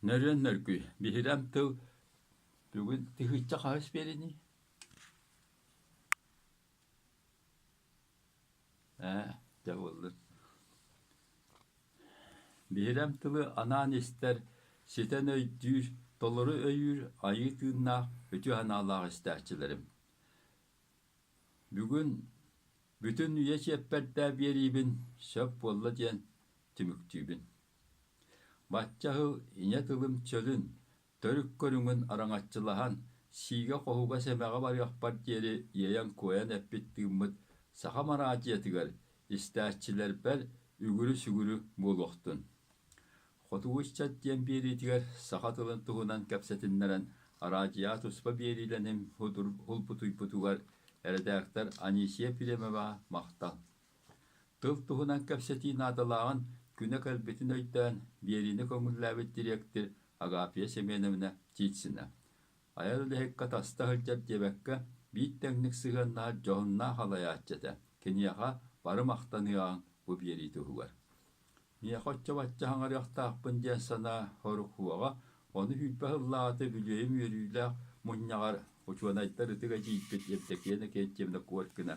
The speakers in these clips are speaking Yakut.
Нөрүөн нөргүй, биһирэм тыл бүгүн тыһыынча хаһыс биэриний? Ээ, дьэ буоллун. Биһирэм тылы анаан истэр, ситэн өйдүүр, толору өйүүр айыы тыыннаах, үтүө санаалаах истээччилэрим. Бүгүн бүтүн үйэ чиэппэрдээ биэриибин сөп буолла диэн түмүктүүбүн. Бачча сыл ийэ тылым чөлүн, төрүт көрүҥүн араҥаччылаһан, сиигэ-хоһуга сэмэҕэ барыахпар диэри иэйэн-куойан эппит-тыыммыт сахам араадьыйатыгар истээччилэрбэр үгүрү-сүгүрү буолуохтун. Хотугу ыччат диэн биэриитигэр саха тылын туһунан кэпсэтиннэрэн араадьыйа туспа биэриилэним һулбутуйбутугар эрэдээктэр Анисия Ефремова махтал. Тыл туһунан кэпсэтии наадалааҕын күнэ кэлбитин өйдөөн, биэриини көҥүллээбит дириэктир Агафья Семеновна Птицына. Айар үлэһиккэ таста сылдьар диэбэккэ, биир тэҥник сыһыаннаһар дьоһуннаах алайааччы этэ. Киниэхэ бары махтаныаҕыҥ бу биэрии туһугар. Миэхэ оччо-бачча саҥарыахтаахпын диэн санаа орукуоҕа, ону 20 сыллааҕыта Бүлүөйүм үөрүүлээх мунньаҕар учуонайдар ытык эдьиийбит Евдокия Иннокентьевна Коркина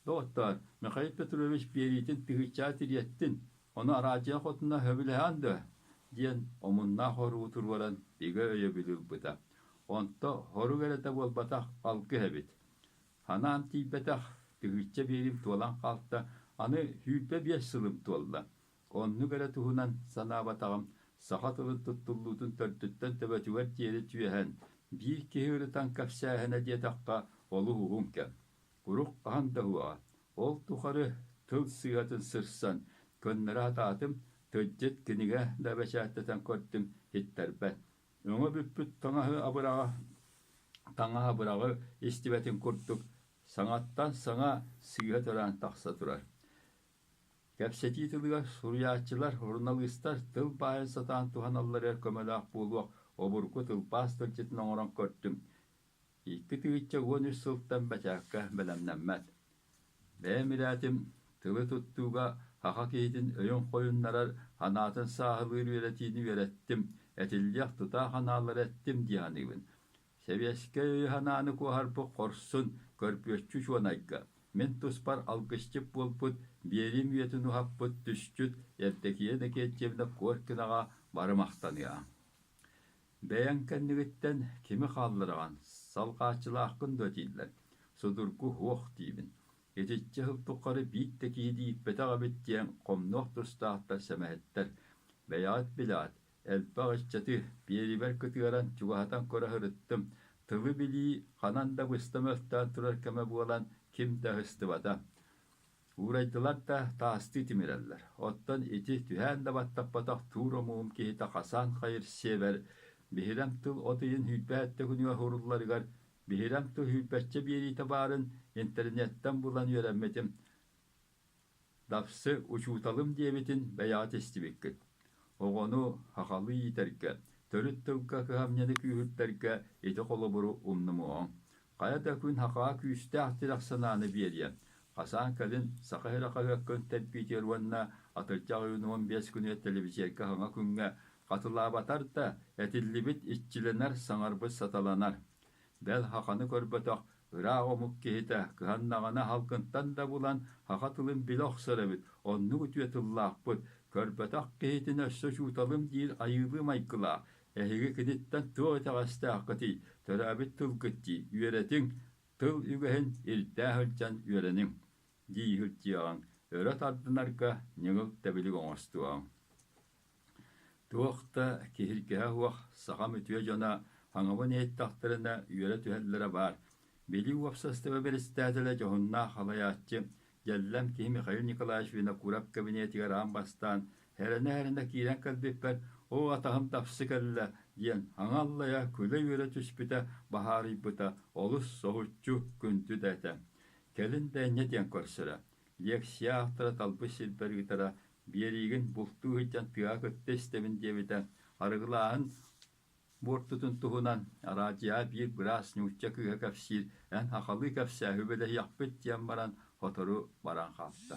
Доҕоттоор, Михаил Петрович биэриитин тыһыынчаҕа тириэртин, ону араадьыйа хотуна сөбүлэһэн дуо? диэн омуннаах оругу туруоран бигэ өйөбүлү ылбыта. Онто хорук эрэтэ буолбатах алгыс эбит. Санаам тиийбэтэх, тыһыынча биэриим туолан хаалта, аны 25 сылым туолла. Оннук эрэ туһунан санаабатаҕым, саха тылын туттуллуутун төрдүттэн төбөтүгэр диэри түөһэн, биир киһи ырытан кэпсээһинэ диэтэххэ, олус уһун кэм. Урук хаһан да уһуоҕа. Ол тухары тыл сыыһатын сырсан, көннөрө сатаатым, тылдьыт кинигэ да бэчээттэтэн көрдүм, иттэрбэт. Өҥө бүппүт таҥаһы абыраҕа таҥаһ абыраҕы истибэтин курдук, саҥаттан саҥа сыыһа төрөөн тахса турар. Кэпсэтии тылыгар суруйааччылар, суруналыыстар тыл баайын сатаан туһаналларыгар көмөлөөх буолуох обургу тылбаас тылдьытын оҥорон көрдүм. 2013 сылтан бэчээккэ бэлэмнэммэт. Бэйэм ирээтим тылы туттууга саха киһитин өйүн хойуннарар, санаатын сааһылыыр үөрэтиини үөрэттим, этиллиэх тутаах анаалары эттим дии саныыбын. Сэбиэскэй өйү-санааны куоһарбыт хорсун, көрбүөччү учуонайга, мин туспар алгысчыт буолбут, биэриим үйэтин уһаппыт түсчүт Евдокия Иннокентьевна Коркинаҕа бары махтаныаҕым. Бэйэҥ кэннигиттэн кими хааллараҕын, салҕааччылааххын дуо дииллэр. Судургу суох диибин. Итиччэ сыл тухары биир да киһи ииппэтэх эбит диэн хомнуох тустаахтар сэмэһиттэр. Бэйэҕит билэҕит, элбэх ыччаты биэрибэр кытыаран чугаһатан көрө сырыттым. Тылы билии ханан да быста мөлтөөн турар кэмэ буолан ким да ыһыстыбата. Уурайдылар да таастыы тимирэллэр. Оттон ити түһээн да баттаппатах туур омугум киһитэ Хасан Хайыр сиэбэр биһирэм тыл от ыйын 27 күнүгэр уһурулларыгар биһирэм тыл сүүрбэччэ биэриитэ баарын интернеттэн булан үөрэммитим. Дапсы учууталым диэбитин бэйэҕит истибиккит. Оҕону сахалыы иитэргэ, төрүт тылга кыһамньыны күүһүрдэргэ ити холобуру умнумуоҕуҥ. Хайа да күн сахаҕа күүстээх тирэх санааны биэриэ. Хасаан кэлин Саха сирэ хаһыакка үнтэрбиитигэр уонна атырдьах ыйын 15 күнүгэр тэлэбисиэргэ саҥа күҥҥэ хатылаабатар да, этиллибит иччилэнэр, саҥарбыт саталанар. Бэл саханы көрбөтөх ыраах омук киһитэ кыһаннаҕына салгынтан да булан саха тылын билэ охсор эбит, оннук үтүө тыллаахпыт, көрбөтөх киһитин өссө учууталым диир айыылыы майгылаах, эһиги киниттэн туох итэҕэстээххитий, төрөөбүт тылгыт дии, үөрэтиҥ, тыл үгэһин ирдээ сылдьан үөрэниҥ дии сылдьыаҕыҥ, өрө тардынарга ньыгыл тэбилик оҥостуоҕуҥ. Туох да киһиргэһэ суох сахам үтүө дьоно хаҥабын иһиттэхтэринэ үөрэ түһэллэрэ баар. Билии уопсастыба бэрэссэдээтэлэ дьоһуннаах халайааччы Дьэллэм киһи Михаил Николаевич Винокуров кэбиниэтигэр аан бастаан эрэнэ-эрэнэ киирэн кэлбиппэр «Оо, атаһым тапсы кэллэ» диэн аҥа аллайа күлэ-үөрэ түспүтэ, баһаарыйбыта олус соһуччу күндү да этэ. Кэлин да инньэ диэн көрсөрө. Лекция аахтара талбыт сирбэр ыытара, биэриигин бултуу сылдьан тыаҕа кытта истэбин диэбитэ. Арыгылааһын буортутун туһунан араадьыйаҕа биир быраас нуучча кыыһа кэпсиир, эн сахалыы кэпсээ, сүбэлэһиэхпит диэн баран сотору баран хаалта.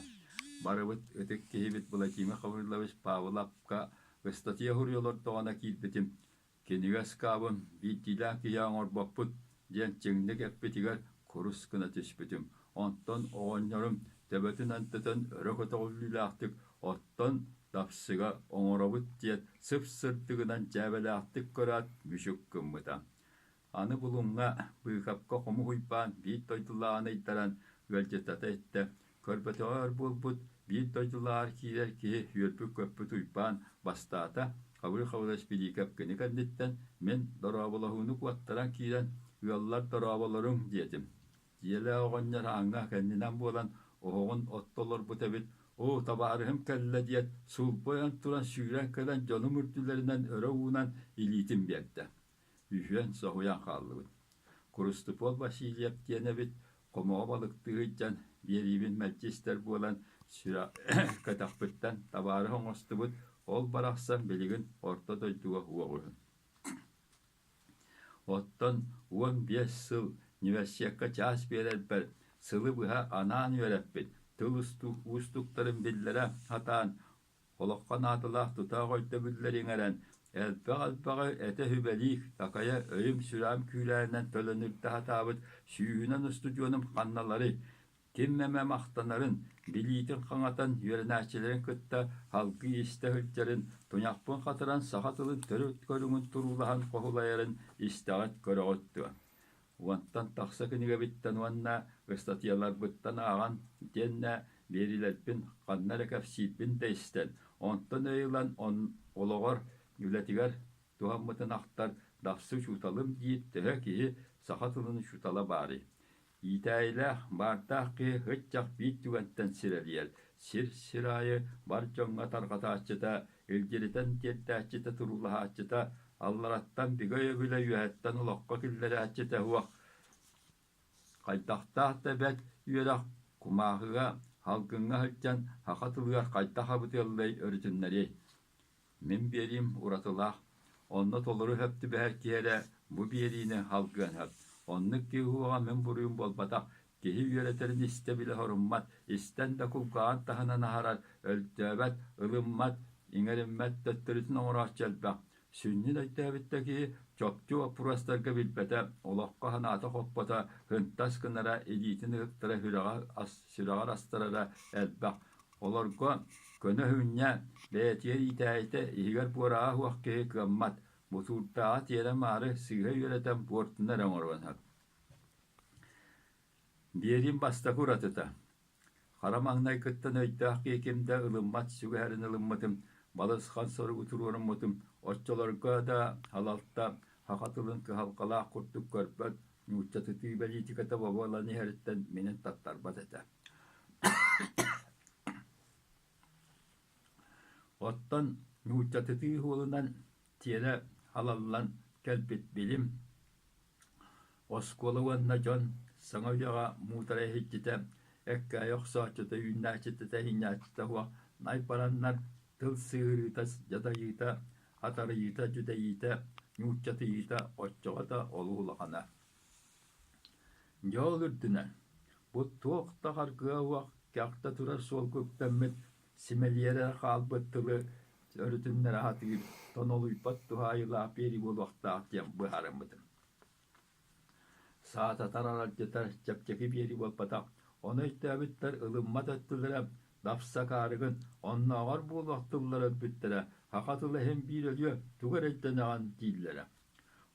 Барыбыт ытык киһибит Владимир Гаврилович Павловка Ыстатыйа суруйа олордоҕуна киирбитим, кинигэ ыскаабын биирдиилээн киһи оҥорбоппут диэн чиҥник эппитигэр курус гына түспүтүм. Онтон оҕонньорум төбөтүн антытын өрө көтөҕүллүүлээхтик оттон тапсыга оҥоробут диэт сып-сырдыгынан дьээбэлээхтик көрөөт мүчүк гыммыта. Аны Булуҥҥа Быыкапка Хомуһ Уйбаан биир дойдулааҕын ыйдаран ыалдьыттата иттэ. Көрбөтөҕөр буолбут биир дойдулааҕар киирэр киһи үөрбүт-көппүт Уйбаан бастаата, Хабыр Хабырас Билиикэп кини кэнниттэн мин дорооболоһууну куоттаран киирэн «Ыаллар дорооболоруҥ» диэтим. Дьиэлээх оҕонньор ааҥҥа кэннинэн буолан оһоҕун отто олорбут эбит, «Оо, табаарыһым кэллэ» диэт, сулбу ойон туран сүүрэн кэлэн дьонум үрдүлэринэн өрө уунан илиитин биэрдэ. Үһүөн соһуйан хааллыбыт. Куруступуол Васильев диэн эбит, хомоҕо балыктыы сылдьан биэриибин мэлдьи истэр буолан кэтэхпиттэн табаарыс оҥостубут, ол барахсан билигин орто дойдуга уоҕуһун. Оттон 15 сыл университекка чаас биэрэрбэр сылы быһа анаан үөрэппит, тыл уустуктарын биллэрэ сатаан Олоххо наадалаах тутаах өйдөбүллэри иҥэрэн, элбэх-элбэҕи этэ-сүбэлии, такайа өйүм-сүрэҕим күүрээнинэн төлөнүрдэ сатаабыт сүүһүнэн устудьуонум ханналарый, ким эмэ махтанарын, билиитин хаҥатан үөрэнээччилэрин кытта салгыы истэ сылдьарын, туйахпын хатаран саха тылын төрүт көрүҥүн туруулаһан хоһулайарын истэҕит-көрөҕүт дуо? Уонтан тахса кинигэбиттэн уонна ыстатыйаларбыттан ааҕан итиэннэ биэриилэрбин ханна эрэ кэпсиирбин да истэн, онтон өй ылан олоҕор, үлэтигэр туһаммытын ахтар дапсы учууталым диир төһө киһи саха тылын учуутала баарый? Иитээйилээх, баардаах киһи ыччат биир түгэнтэн сирэлийэр, сир-сир аайы бар дьоҥҥо тарҕатааччыта, илдьиритэн тиэрдээччитэ, туруулаһааччыта, аллараттан бигэ өйөбүлэ үөһэттэн олоххо киллэрээччитэ суох. Хайдахтаах да бэрт үөрэх кумааҕыга, салгыҥҥа сылдьан саха тылыгар хайдах абытыаллай өрүтүннэриэй? Мин биэриим уратылаах, онно толору сөп түбэһэр киһи эрэ бу биэриини салгыан сөп. Оннук киһи уоҕа мин буруйум буолбатах, киһи үөрэтэрин истэ-билэ соруммат, истэн да кулгааҕын таһынан аһарар, өлтөөбөт, ылыммат, иҥэриммэт, төттөрүтүн оҥорооччу элбэх. Сүнньүн өйдөөбүт да киһи чопчу боппуруостарга билбэтэ, олоххо санаата хоппото, һынтас гынара, илиитин ыһыктара, сүрэҕэр астарара элбэх. Олорго көнө сүнньэ бэйэтигэр иитээйитэ иһигэр буорааҕа суох киһи кыаммат, бутуурдааҕа тиэрэ-маары сыыһа үөрэтэн буортуну эрэ оҥоруон сөп. Биэриим бастакы уратыта: хара маҥнайгыттан өйдөөх киһи ким да ылыммат сүгэһэрин ылыммытым, балысхан соругу туруоруммутум, оччолорго да салалта саха тылын кыһалҕалаах курдук көрбөт, нууччатытыы бэлиитикэтэ бобуолан иһэриттэн минин таттарбат этэ. Оттон нууччатытыы суолунан тиэрэ халаллан кэлбит билим, оскуола уонна дьон саҥа үйэҕэ муударай иһиччитэ, эккээйи охсооччута, үүннээччитэ, тэһииннээччитэ суох най бараннар тыл сыһыарыыта, дьадайыыта, хатарыйыыта, дьүдэйиитэ, нууччатыйыыта оччоҕо да олус улахана. Дьэ ол үрдүнэн, бу туох да харгыа суох кэхтэ турар суолга үктэммит, симэлийэрэ хаалбыт тылы өрүтүннэрэ сатыыр, тонолуйбат туһаайыылаах биэрии буолуохтаах диэн быһаарыммытым. Саататар аралдьытар чэпчэки биэрии буолбатах, ону өйдөөбүттэр ылыммат өттүлэрэ дапса акаарыгын, оннооҕор буолуох тыллара өлбүттэрэ, саха тыла иһин биир өлүө, тугу эрэйдэнэҕин дииллэрэ.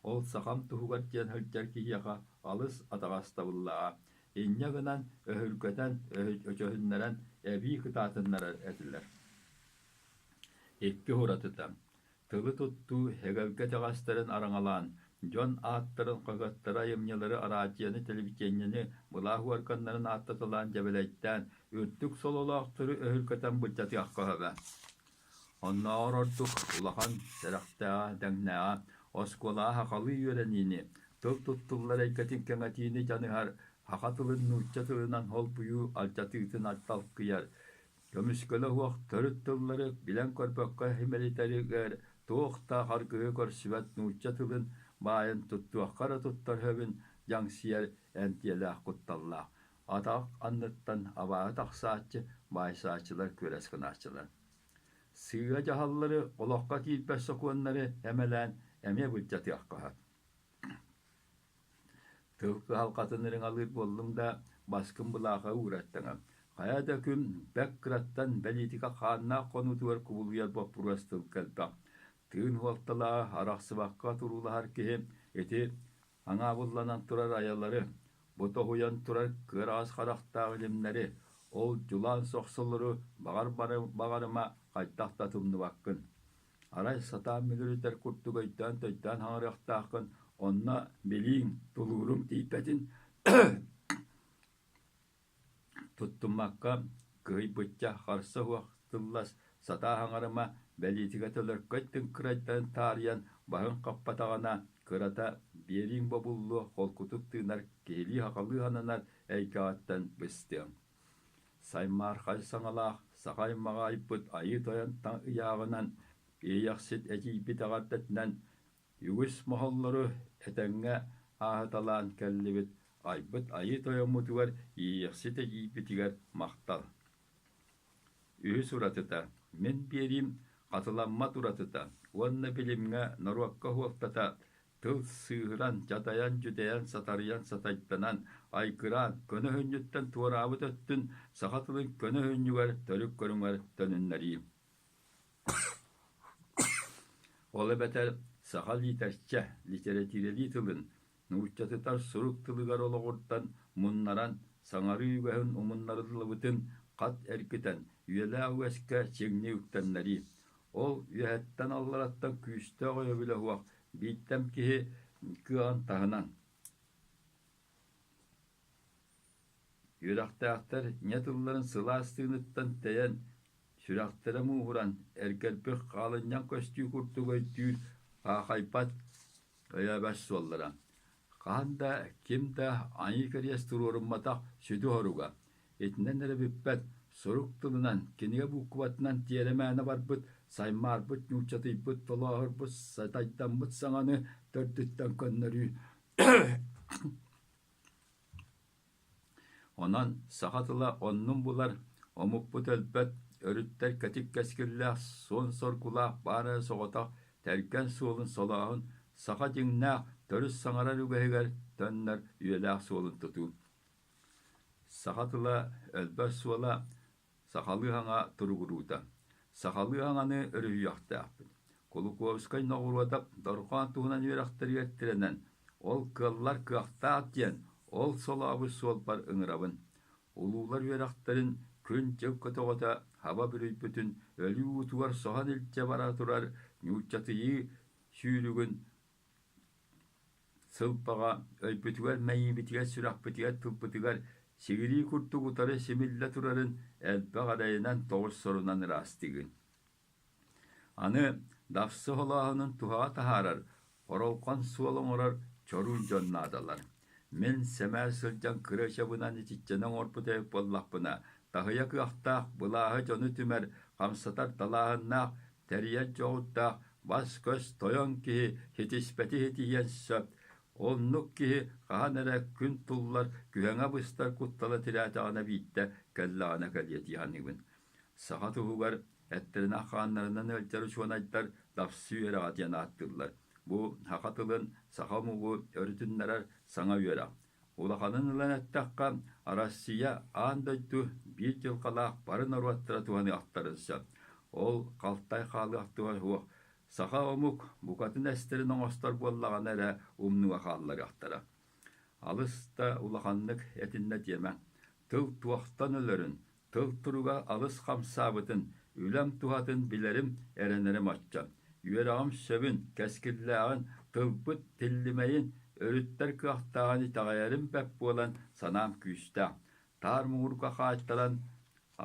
Ол сахам туһугар диэн сылдьар киһиэхэ алыс атаҕастабыллааҕа, инньэ гынан өһүргэтэн, өчөһүннэрэн эбии кытаатыннарар этилэр. Икки уратыта: тылы туттуу эгэлгэ итэҕэстэрин араҥалаан, дьон ааттарын, хаһыаттары, айымньылары, араадьыйаны, телевидениены, былаах уорганнарын ааттаталаан дьэбэлэйдээн, үрдүк сололоохтору өһүргэтэн былдьатыахха сөбө. Оннооҕор ордук улахан сэрэхтээҕэ, дэҥнээҕэ оскуолаҕа сахалыы үөрэниини, тыл туттуллар эйгэтин кэҥэтиини дьаныһар, саха тылын нуучча тылынан холбуйуу алдьатыытын алталкыйар, көмүскэлэ суох төрүт тыллары билэн көрбөккө симэлитэригэр туох да харгыһы көрсүбэт нуучча тылын баайын туттуохха эрэ туттар сөбүн дьаҥсыйар эмтиэлээх кутталлаах. Атах анныттан абааһы тахсааччы, баайсааччылар күөрэс гынааччылар. Сыыһа дьаһаллары, олоххо киирбэт сокуоннары эмэлээн эмиэ былдьатыахха сөп. Тыл кыһалҕатын ырыҥалыыр буоллуҥ да, баскын былааха уураттаҥа. Хайа да күн бэрт кыраттан бэлиитикэ хааннаах хонуутугар кубулуйар боппуруос тылга элбэх. Тыын суолталааҕы арахсыбакка туруулаһар киһи ити аҥаабылланан турар айалары, бу тоһуйан турар кыараҕас харахтаах илимнэри, ол дьулаан сохсолору баҕар баҕарыма хайдах да тумнубаккын. Арай сатаан мүлүрүтэр курдук өйдөөн-төйдөөн хаҥырыахтааххын, онно билииҥ, тулууруҥ тиийбэтин туттуммакка, кыһыйбычча, харса суох тыллас, сатаа хаҥарыма, бэлиитикэ төлөркөй тыҥкырайдарын таарыйан баһын хаппатаҕына, кырата, биэрииҥ бобуллуо, холкутук тыынар, киһилии сахалыы сананар эйгэҕиттэн быстыаҥ. Саймаархай саҥалаах саха аймаҕа айбыт Айыы Тойон ыйааҕынан, Иэйэхсит эдьиийбит эҕэрдэтинэн үгүс моһоллору этэҥҥэ ааһыталаан кэллибит, айбыт Айыы Тойоммутугар Иэйэхсит эдьиийбитигэр махтал. Үһүс уратыта, мин биэриим хатыламмат уратыта уонна билимҥэ норуокка суолтата Тыл сыыһыран, дьадайан, дьүдэйэн, сатарыйан, сатайданан, айгыраан, көнө сүнньүттэн туораабыт өттүн саха тылын көнө сүнньүгэр төрүт көрүҥэр төнүннэрии. Ол эбэтэр саха лиитэрчэ, литэрэтиирэлии тылын, нууччатытар сурук тылыгар олоҕурдан муннаран, саҥарыы үгэһин умуннарыллыбытын хат эргитэн, үйэлээх үгэскэ чиҥник үктэннэрии. Ол үөһэттэн-аллараттан күүстээх өйөбүлэ суох биирдэм киһи кыаҕын таһынан. Үөрэхтээхтэр ийэ тылларын сылаас тыыныттан тэйэн, сүрэхтэрэ мууһуран, эргэрбит хаалынньаҥ көстүү курдук өйдүүр, аахайбат, өйөөбөт суоллара. Хаһан да, ким да айыы кэриэс туруорумматах сүдү хоруга. Итинэн эрэ бүппэт, сурук тылынан, кинигэ буукубатынан тиэрэ мээнэ барбыт, саймаарбыт, нууччатыйбыт, толооһурбут, сатайдаммыт саҥаны төрдүттэн көннөрүү. Онон саха тыла оннун булар, омукпут өлбөт, өрүттэр кэтит кэскиллээх, суон соргулаах баар эрэ соҕотох тэргэн суолун солооһун саха дьиҥнээх төрүт саҥарар үгэһигэр төннөр үйэлээх суолун тутуу. Саха тыла өлбөт суола сахалыы саҥа туругуруута. Сахалыы саҥаны өрүһүйүөхтээхпит. Кулаковскай Ноҕуруодап дорҕоон туһунан үөрэхтэригэр тирэнэн, ол кыаллар кыахтаах диэн ол солообут суолбар ыҥырабын. Улуулар үөрэхтэрин күн-дьыл көтөҕөтө хаба бүрүйбүтүн өлүү уутугар соһон илдьэ бара турар нууччатыйыы сүүрүгүн Сылбаҕа өйбүтүгэр, мэйиибитигэр, сүрэхпитигэр, тылбытыгар сигирии курдук утары симиллэ турарын элбэх эрэйинэн тоҕус сорунан ыраастыыгын. Аны дапсы холооһунун туһаҕа таһаарар, оролҕон суол оҥорор чоруун дьон наадалар. Мин сэмээр сылдьан кыра ычабынан итиччэни оҥорбут эбит буоллахпына, таһыйа кыахтаах, былааһы дьону түмэр, хамсатар далааһыннаах тэрийэр дьоҕурдаах бас-көс тойон киһи ситиспэти ситиһиэн сөп. Оннук киһи хаһан эрэ күн туллар, күһэҥэ быстар куттала тирээтэҕинэ биирдэ кэллэҕинэ кэлиэ дии саныыбын. Саха туһугар эттэринэн-хааннарынан ыалдьар учуонайдар дапсы үөрэҕэ диэн ааттыыллар. Бу саха тылын, саха омугу өрүтүннэрэр саҥа үөрэх. Улаханын ылан эттэххэ, Россия аан дойду биир дьылҕалаах бары норуоттара туһаныахтарын сөп. Ол халтай хаалыах туһа суох. Саха омук букатын эстэрин оҥостор буоллаҕына эрэ умнуга хаалларыахтара. Алыс да улаханнык этиннэ диэмэҥ. Тыл туохтан өлөрүн, Тыл туруга алыс хамсаабытын, үлэм туһатын билэрим, эрэнэрим оччо. Үөрэҕим сөбүн, кэскиллээҕин, тылбыт тиллимэйин, өрүттэр кыахтааҕын итэҕэйэрим бэрт буолан санаам күүстээх. Таар муҥурга хаайтаран,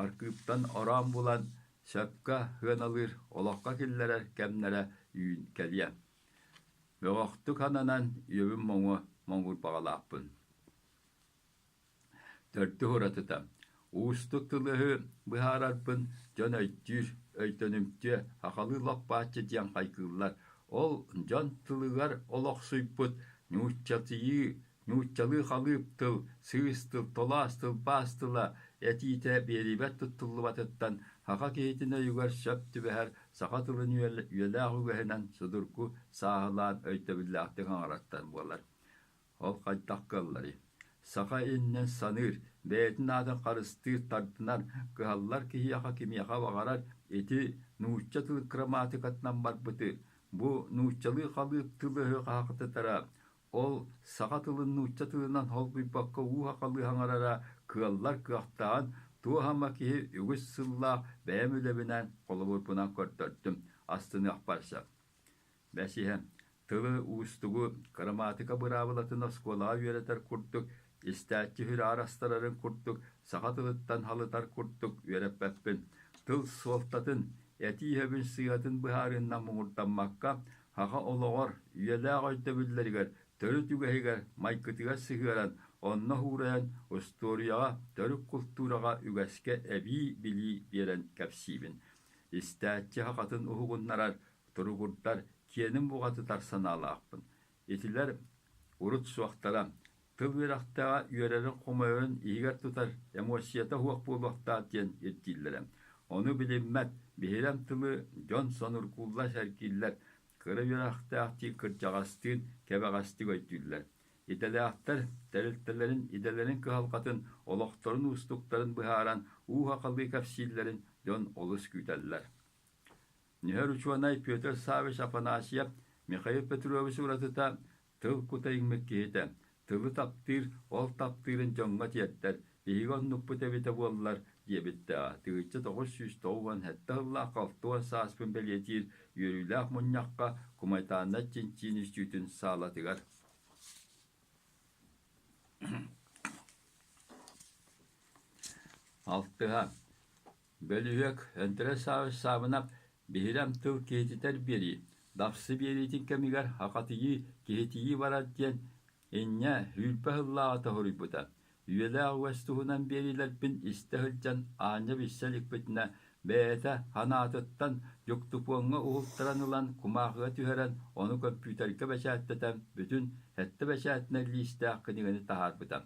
аркыыптан ороон булан, сөпкө сыаналыыр, олоххо киллэрэр кэмнэрэ үүн кэлиэ. Бөҕөхтүк ананан үөбүм моҥуо моҥуур баҕалаахпын. Төрдүс уратыта: уустук тылы-өһү быһаарарбын дьон өйдүүр, өйдөнүмтүө, сахалыы лоп-бааччы диэн хайгыыллар. Ол дьон тылыгар олохсуйбут нууччатыйыы, нууччалыы халыып тыл, сыыс тыл, толоос тылбаас тыла, этиитэ биэриибэр туттуллубатыттан саха киһитин өйүгэр сөп түбэһэр саха тылын үйэлээх үгэһинэн судургу сааһылаан өйдөбүллээхтик аҥараттан буолар. Ол хайдах кыалларый? Саха иннин саныыр, бэйэтин аатын харыстыыр, тардынар, кыһаллар киһиэхэ кимиэхэ баҕарар ити нуучча тылын кырамаатыкатынан барбыты, бу нууччалыы халыып тыл-өһү хаһаахтатара, ол саха тылын нуучча тылынан холбуйбакка уу сахалыы саҥарара кыаллар кыахтааҕын туох ама киһи үгүс сыллаах бэйэм үлэбинэн холобурбунан көрдөрдүм, астыныахпар сөп. Бэсиһэ, тылы уустугу, кырамаатыка быраабылатын оскуолаҕа үөрэтэр курдук, истээччи үһүрээр астарарын курдук, саха тылыттан халытар курдук үөрэппэппин. Тыл суолтатын, этии өбүн сыыһатын быһаарыыннан муҥурдаммакка, саха олоҕор, үйэлээх өйдөбүллэригэр, төрүт үгэһигэр, майгытыгар сыһыаран, онно уурайан, устуоруйаҕа, төрүт култуураҕа үгэскэ эбии билии биэрэн кэпсиибин. Истээччи сахатын уһугуннарар, туругурдар, киэнин буҕатытар санаалаахпын. Итилэр урут суохтара, тыл үөрэхтээҕэ үөрэрин-хомойорун иһигэр тутар эмоцията суох буолуохтаах диэн ирдииллэрэ. Ону билиммэт, биһирэм тылы дьон сонургууллар, сэргииллэр, кыра үөрэхтээхтии кырдьаҕастыын кэбэҕэстик өйдүүллэр. Идэлээхтэр тэрилтэлэрин идэлэрин кыһалҕатын, олохторун уустуктарын быһааран уу сахалыы кэпсииллэрин дьон олус күүтэллэр. Нүһэр учуонай Петр Саввич Афанасьев Михаил Петрович уратыта тыл кута иҥмит киһитэ, тылы таптыыр, ол таптыырын дьоҥҥо тиэрдэр, биһиги оннукпут эбитэ буоллар диэбиттээҕэ. 1997 сыллаахха 60 сааспын бэлиэтиир үөрүүлээх мунньахха Кумайтааннай чинчийии үнүстүүтүн саалатыгар. Алтыһа Бөлүһүөк Өндөрөй Саввич Саабынап биһирэм тыл киһититэр биэрии, дапсы биэриитин кэмигэр хахатыйыы, киһитийии барар диэн инньэ 20 сыллааҕыта суруйбута. Үйэлээх үгэс туһунан биэриилэрбин истэ сылдьан аанньа билсэ иликпитинэ, бэйэтэ санаатыттан дьуктупуоҥҥа уһултаран ылан кумаахыга түһэрэн, ону көмпүүтэргэ бэчээттэтэн бүтүн сэттэ бэчээтинэй лиистээх кинигэни таһаарбыта.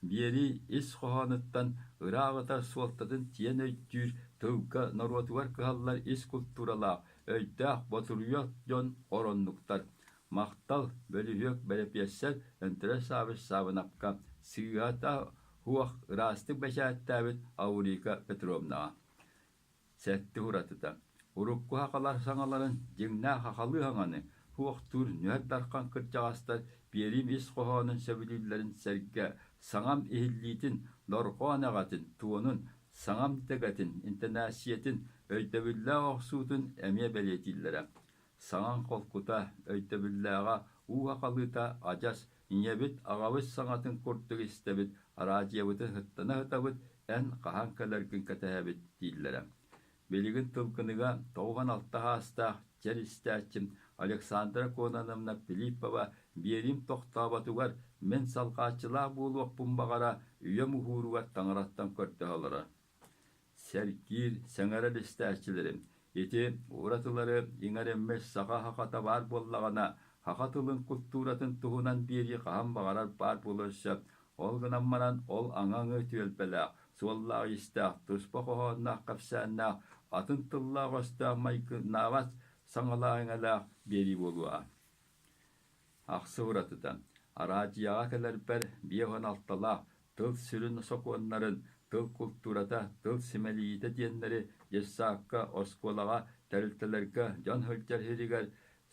Биэрии ис хоһоонуттан ырааҕытар суолтатын тиийэн өйдүүр, тылга, норуотугар кыһаллар ис култууралаах, өйдөөх, ботуруйуот дьон ороннуктар. Махтал, бөлүһүөк бэрэпиэссэр Өндөрөй Саввич Саабынапка, сыыһата суох ыраастык бэчээттээбит Аурика Петровнаҕа. Сэттэ уратыта: урукку сахалар саҥаларын дьиҥнээх сахалыы саҥаны, суохтуур Нүһэр Дархан кырдьаҕастар биэриим ис хоһоонун сөбүлүүллэрин сэргэ, саҥам иһиллиитин, дорҕоон эҕэтин, туонун, саҥам дэгэтин, интэнээссийэтин, өйдөбүллээх охсуутун эмиэ бэлиэтииллэрэ. Саҥаҥ холкута, өйдөбүллээҕэ, уу сахалыыта адьас, ийэбит, аҕабыт саҥатын курдук истэбит, араадьыйабытын сыттана сытабыт, эн хаһан кэлэргин кэтэһэбит дииллэрэ. Билигин Тылгыныга 96 саастаах чэр истээччим Александра Кононовна Филиппова биэриим тохтооботугар мин салҕааччылаах буолуохпун баҕара үйэм уһууругар таҥараттан көрдөһө олорор. Сэргиир, сэҥээрэр истээччилэрим, ити уратылары иҥэриммит саха сахата баар буоллаҕына, саха тылын култууратын туһунан биэрии хаһан баҕарар баар буолуон сөп. Ол гынан баран, ол аҥы-аҥы түөлбэлээх, суоллаах-иистээх, туспа хоһоонноох кэпсээннээх, атын тыллаах-өстөөх майгыннаабат саҥалаах-иҥэлээх биэрии буолуоҕа. Ахсы уратыта: араадьыйаҕа кэлэрбэр 56-лаах тыл сүрүн сокуоннарын, тыл култуурата, тыл симэлийиитэ диэннэри детсадка, оскуолаҕа, тэрилтэлэргэ дьон сылдьар сиригэр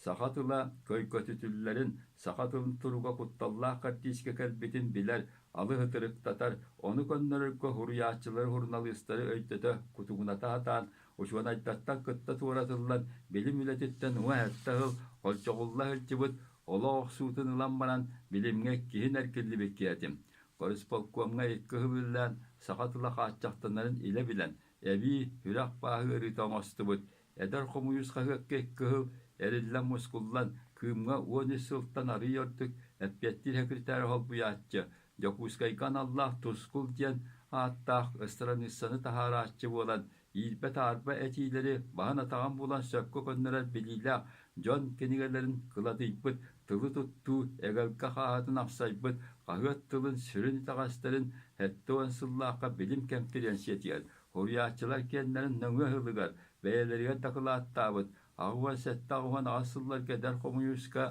саха тыла көйгөтүтүллэрин, саха тылын туруга кутталлаах кэрдиискэ кэлбитин билэр, алыс ытырыктатар, ону көннөрөргө суруйааччылары, суруналыыстары өйдөтө, кутугуната сатаан, учуонайдартан кытта туоратыллан, билим үлэтиттэн 17 сыл холдьоҕулла сылдьыбыт олох охсуутун ылан баран, билимҥэ иккиһин эргиллибит киһи этим. Горисполкомҥа икки сыл үлэлээн, саха тыла хааччахтанарын илэ билэн, эбии сүрэх бааһы ыарыыта оҥостубут. Эдэр хомуйус хаһыакка икки сыл эриллэн-мускуллан, Кыымҥа 13 сылтан арыый ордук эппиэттиир секретарь холбуйааччы, Дьокуускайга аналлаах Тускул диэн ааттаах ыстыраныыссаны таһаарааччы буолан, иирбэ-таарба этиилэри баһын-атаҕын булан сөпкө көннөрөр билиилээх дьон кинигэлэрин кыладыйбыт, тылы туттуу эгэлгэ хааһытын амсайбыт, хаһыат тылын сүрүн итэҕэстэрин 70 сыллаахха билим кэмпириэнсийэтигэр суруйааччылар киэннэрин нөҥүө сылыгар бэйэлэригэр дакылааттаабыт 87-88 сылларга эдэр хомуньууска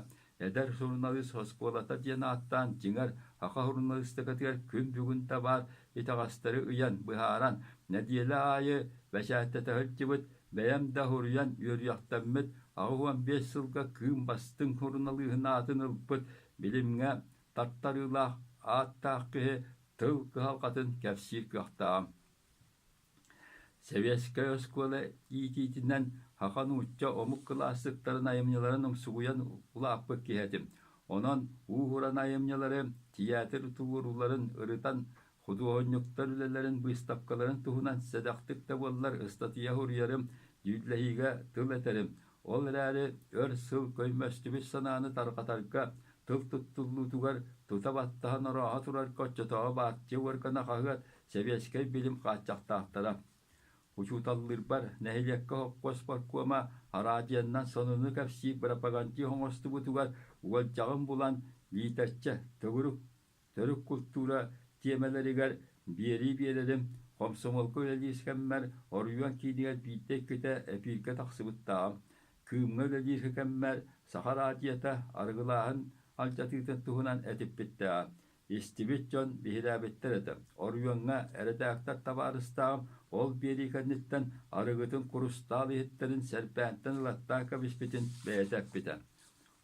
Эдэр суруналыыс оскуолата диэн ааттаан, дьиҥэр, саха суруналыыстыкатыгар күн бүгүн да баар итэҕэстэри ыйан, быһааран, нэдиэлэ аайы бэчээттэтэ сылдьыбыт, бэйэм да суруйан үөрүйэхтэммит, 85 сылга Кыым бастыҥ суруналыыһын аатын ылбыт, билимҥэ тартарыылаах ааттаах киһи тыл кыһалҕатын кэпсиир кыахтааҕым. Сэбиэскэй оскуола иитиитинэн саха-нуучча омук кылаассыктарын айымньыларын умсугуйан улааппыт киһи этим. Онон уус-уран айымньылары, тыйаатыр туруорууларын ырытан, худуоһунньуктар үлэлэрин быыстапкаларын туһунан сэдэхтик да буоллар ыстатыйа суруйарым, дьүүллэһиигэ тыл этэрим. Ол эрээри өр сыл көймөстүбүт санааны тарҕатарга, тыл туттуллуутугар тута баттаһан орооһо турарга оччотооҕу баартыйа уоргана хаһыат сэбиэскэй билим хааччахтаахтара. Учууталлыырбар нэһилиэккэ хоппуос паркома араадьыйаннан сонуну кэпсии пропагандист оҥостубутугар уолдьаҕын булан лиитэрчэ төгүрүк төрүт култуура тиэмэлэригэр биэрии биэрэрим, хомсомуолга үлэлиир кэммэр оройуон киинигэр биирдэ-иккитэ эпииргэ тахсыбыттааҕым. Кыымҥа үлэлиир кэммэр Саха араадьыйата арыгылааһын алдьатыытын туһунан этиппиттээҕэ. Истибит дьон биһирээбиттэр этэ. Оройуоҥҥа эрэдээктэр табаарыстааҕым ол биэрии кэнниттэн арыгытын курустаал иһиттэрин сэрбээнтэн ылаттаан кэбиспитин бэйэтэ эппитэ.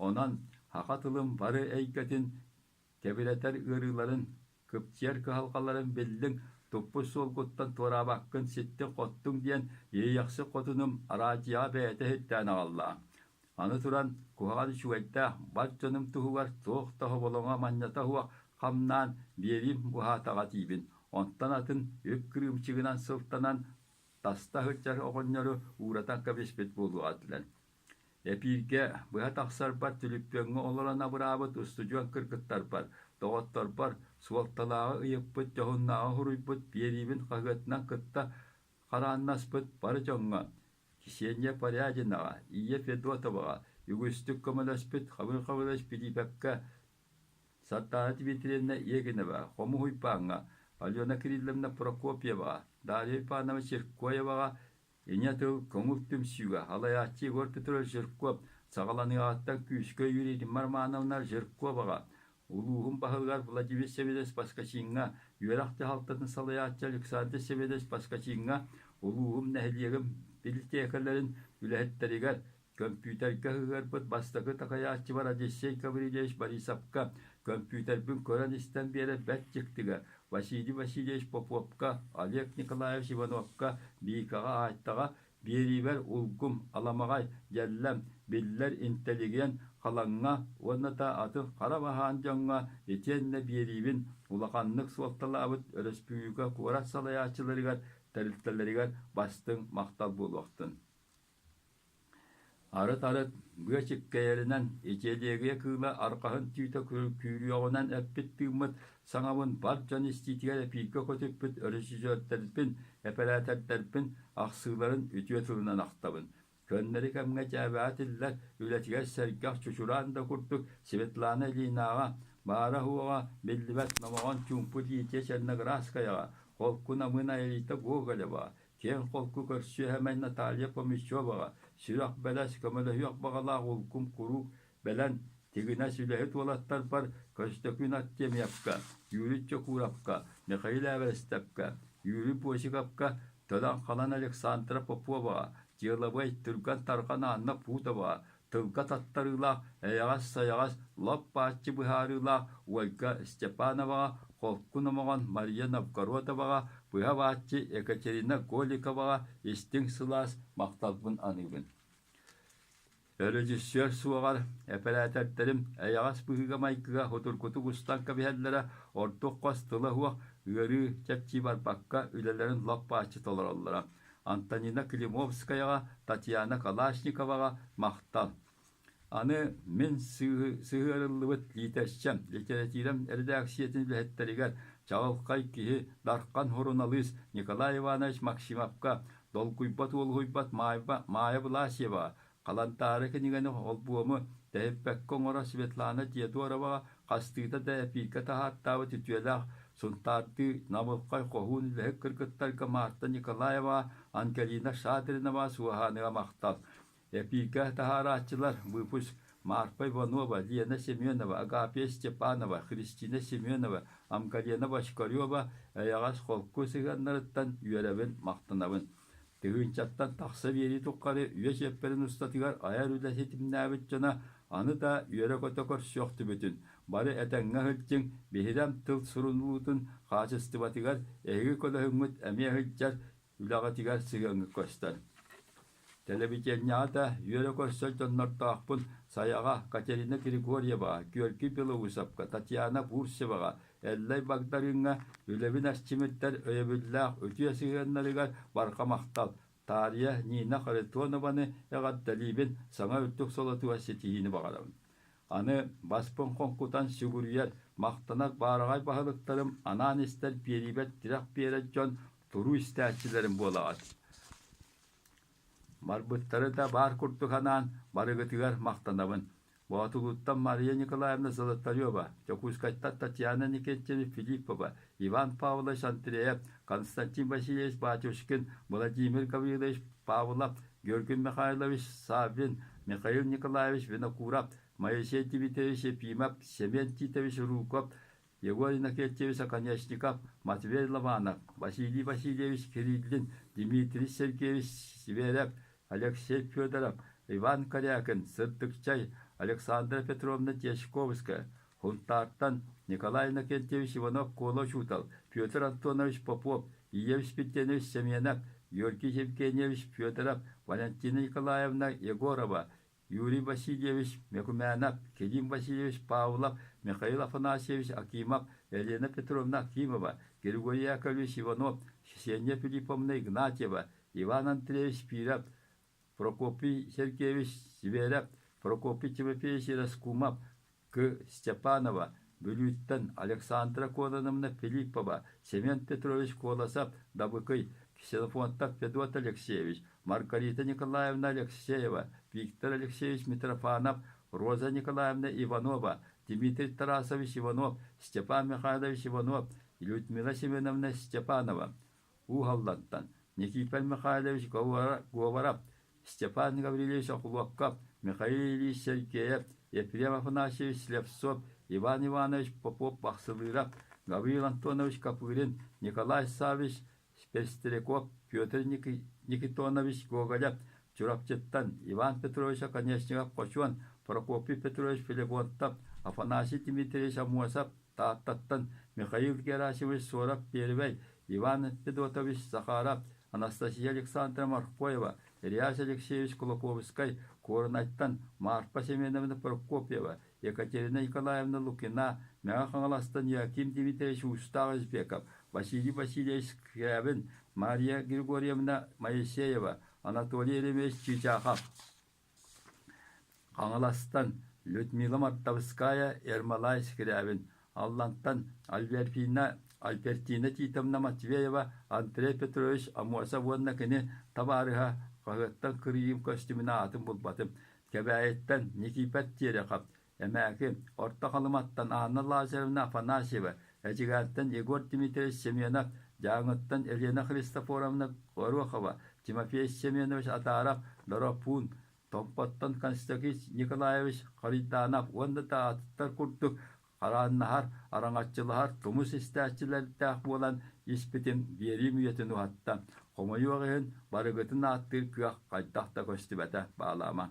Онон саха тылын бары эйгэтин кэбирэтэр ыарыыларын, кыпчыйар кыһалҕаларын биллиҥ, туппут суолгуттан туораабаккын ситтиҥ-хоттуҥ диэн Иэйэхсит хотунум араадьыйаҕа бэйэтэ иһиттээн аҕалла. Аны туран, куһаҕан үчүгэйдээх бар дьонум туһугар туох да хоболоҥо манньата суох хамнаан биэриим уһаатаҕа диибин. Онтон атын үп кырыымчыгынан сылтанан таста сылдьар оҕонньору ууратан кэбиспит буолуо этилэр. Эпииргэ быһа тахсарбар түлүпүөҥҥэ олорон абыраабыт устудьуон кыргыттарбар, доҕотторбор суолталааҕы ыйыппыт, дьоһуннааҕы суруйбут биэриибин хаһыатынан кытта харааннаспыт бары дьоҥҥо Ксения Порядинаҕа, Ия Федотоваҕа үгүстүк көмөлөспүт Хабыр Хабырович Филипповка, Сардаана Дмитриевна Егинова, Хомус Уйбааҥҥа, Алена Кирилловна Прокопьеваҕа, Дарья Ивановна Чиркоеваҕа Ийэ тыл көҥүл түмсүүгэ салайааччы Егор Петрович Жирков саҕаланыаҕыттан күүскэ өйүүр Римма Романовна Жирковаҕа, улууһун баһылыгар Владимир Савельевич Поскачиҥҥа, үөрэх дьаһалтатын салайааччы Александр Савельевич Поскачиҥҥа, улууһум нэһилиэгин библиотекаларын үлэһиттэригэр, Көмпүүтэргэ ыһыарбыт бастакы такайааччыбар Одиссей Гаврильевич Борисовка, көмпүүтэрбин көрөн-истэн биэрэр бэрт дьиктигэ Василий Васильевич Поповка, Олег Николаевич Ивановка, Викаҕа, Аайтаҕа биэриибэр улгум, аламаҕай, дьэллэм, биллэр интэлигиэн Халаҥҥа уонна да атын хара баһаан дьоҥҥо итиэннэ биэриибин улаханнык суолталаабыт өрөспүүбүлүкэ куорат салайааччыларыгар, тэрилтэлэригэр бастыҥ махтал буолуохтун. Арыт-арыт быа чиккэйэринэн, итиэлиэгийэ кыыла арҕаһын түүтэ күүрүөҕүнэн эппит-тыыммыт саҥабын бар дьон истиитигэр эпииргэ көтүппүт өрөсүсүөрдэрбин, эпэрээтэрдэрбин ахсыыларын үтүө тылынан ахтабын. Көннөрү кэмҥэ дьээбэҕэ этиллэр үлэтигэр сэргэх чучураан да курдук Светлана Ильинаҕа, баара-суоҕа биллибэт номоҕон чуумпу Лидия Черноградскаяҕа, холку намыын Аэлита Гоголева, Киэҥ-холку көрсүөһэмэй Наталья Помичеваҕа, сүрэх-бэлэс, көмөлөһүөх баҕалаах улгум куруук бэлэн, тигинэс үлэһит уолаттарбар Көстөкүүн Артемьевка, Юрий Чокуровка, Михаил Эверстепкэ, Юрий Босиковка, Төлөн-Халан Александра Поповаҕа, дьыалабыай түргэн-тарҕан Анна Путоваҕа, тылга таттарыылаах, эйэҕэс-сайаҕас, лоп-бааччы быһаарыылаах Ольга Степановаҕа, холку номоҕон Мария Новгородоваҕа, быһа-бааччы Екатерина Голиковаҕа истиҥ сылаас махталбын аныыбын. Өрөдьүссүөр суоҕар эпэрээтэрдэрим эйэҕэс быһыыга-майгыга судургутук устан кэбиһэллэрэ, ордук хос тыла суох ыарыы чэпчии барбакка үлэлэрин лоп-бааччы толороллоро. Антонина Климовскаяҕа, Татьяна Калашниковаҕа махтал. Аны мин сыһыарыллыбыт лиитэсчэм, литэрэтиирэм эрэдээксийэтин үлэһиттэригэр чаҕылхай киһи, дархан суруналыыс Николай Иванович Максимовка, долгуйбат уолуһуйбат Майя Власьеваҕа, Халантаары кинигэни холбуому тэһиппэккэ оҥорор Светлана Диодороваҕа, хастыыта да эпииргэ таһаартаабыт үтүөлээх Сунтаардыы намылхай хоһуун үлэһит кыргыттарга Марта Николаева, Ангелина Шадринова суоһааныга махтал. Эпииргэ таһаарааччылар выпуск Марфа Иванова, Лена Семенова, Агапия Степанова, Христина Семенова, Амгалена Бочкарева эйэҕэс холку сыһыаннарыттан үөрэбин, махтанабын. Тыһыынчаттан тахса биэрии тухары үйэ чиэппэрин устатыгар айар үлэ ситимнээбит дьоно аны да үөрэ-көтө көрсүөхтүбүтүн, бары этэҥҥэ сылдьыҥ, биһирэм тыл суруллуутун хаачыстыбатыгар эһиги көлөһүҥҥүт эмиэ сылдьар үлэҕитигэр сыһыаҥҥыт көстөр. Тэлэбидиэнньэҕэ да үөрэ көрсөр дьоннордоохпун Сайаҕа, Катерина Григорьеваҕа, Георгий Белоусовка, Татьяна Бурцеваҕа, Эллэй Багдарыыҥҥа үлэбин эрчимирдэр өйөбүллээх үтүө сыһыаннарыгар барҕа махтал! Таарыйа Нина Харитонованы эҕэрдэлиибин, саҥа үрдүк солотугар ситиһиини баҕарабын. Аны баспын хоҥкутан сүгүрүйэр, махтанар баараҕай баһылыктарым анаан истэр биэриибэр тирэх биэрэр дьон туруу истээччилэрим буолаҕыт. Барбыттары да баар курдук анаан барыгытыгар махтанабын. Боотулууттан Мария Николаевна Золотарева, Дьокуускайтан Татьяна Никитична Филиппова, Иван Павлович Андреев, Константин Васильевич Батюшкин, Владимир Гаврилович Павлов, Георгий Михайлович Саввин, Михаил Николаевич Винокуров, Моисей Дмитриевич Ефимов, Семен Титович Руков, Егор Иннокентьевич Оконешников, Матвей Лобанов, Василий Васильевич Кириллин, Дмитрий Сергеевич Сверев, Алексей Федоров, Иван Корякин, Сырдыкчай, Александра Петровна Дьячковская, Хунтаартан Николай Иннокентьевич Иванов-Куола учуутал, Петр Антонович Попов, Илья Спирденович Семенов, Георгий Евгеньевич Федоров, Валентина Николаевна Егорова, Юрий Васильевич Мекумянов, Кирилл Васильевич Павлов, Михаил Афанасьевич Акимов, Елена Петровна Акимова, Григорий Яковлевич Иванов, Ксения Филипповна Игнатьева, Иван Андреевич Пиров, Прокопий Сергеевич Зверев, Прокопий Тимофеевич Раскумов, К. Степанова, Бүлүүттэн Александра Кононовна Филиппова, Семен Петрович Колосов, Дабыкый, Ксенофонтов Федот Алексеевич, Маргарита Николаевна Алексеева, Виктор Алексеевич Митрофанов, Роза Николаевна Иванова, Дмитрий Тарасович Иванов, Степан Михайлович Иванов, Людмила Семеновна Степанова, Уу Аллантан, Никифор Михайлович Говоров, Степан Гаврильевич Охлопков, Михаил Ильич Сергеев, Ефрем Афанасьевич Слепцов, Иван Иванович Попов-Бахсылыырап, Гаврил Антонович Копырин, Николай Саввич Пестряков, Петр Никитонович Гоголев, Чурапчыттан Иван Петрович Оконешников-Хочуон, Прокопий Петрович Филиппонтов, Афанасий Дмитриевич Аммосов, Тааттаттан Михаил Герасимович Суоров-Первэй, Иван Федотович Захаров, Анастасия Александровна Морхоева, Ильяс Алексеевич Кулаковскай, Куорунайтан Марфа Семеновна Прокопьева, Екатерина Николаевна Лукина, Мэҥэ Хаҥаластан Яким Дмитриевич Уустаах Избеков, Василий Васильевич Скрябин, Мария Григорьевна Моисеева, Анатолий Еремеевич Чичахов. Хаҥаластан Людмила Мартовская, Ермолай Скрябин, Аллантан Альбертина, Альбертина Титовна Матвеева, Андрей Петрович Амосов уонна кини табаарыһа хаһыаттан кырыйыым көстүүмүн аатын булбатым. Кэбээйиттэн Никифор Терехов, Эмээки, Орто Халыматтан Анна Лазаревна Афанасьева, Эдьигээнтэн Егор Дмитриевич Семенов, Дьааҥыттан Елена Христофоровна Горохова, Тимофей Семенович Атаров, Доропуун, Томпоттон Константин Николаевич Хаританов уонна да атыттар курдук харааннаһар, араҥаччылаһар тумус истээччилэрдээх буолан испитим биэриим үйэтин уһатта. Хомойуох иһин, барыгытын ааттыыр кыах хайдах да көстүбэтэ, баалаамаҥ.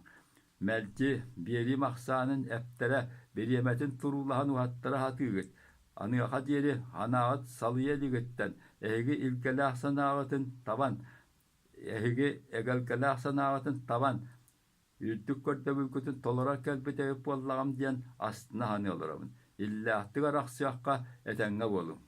Мэлдьи биэриим ахсаанын эптэрэ, бириэмэтин туруулаһан уһаттара сатыыгыт. Аныаха диэри санааҕыт салыйа илигиттэн, эһиги илгэлээх санааҕытын табан, эһиги эгэлгэлээх санааҕытын табан, үрдүк көрдөбүлгүтүн толорор кэлбит эбит буоллаҕым диэн астына саныы олоробун. Иллээхтик арахсыахха, этэҥҥэ буолуҥ.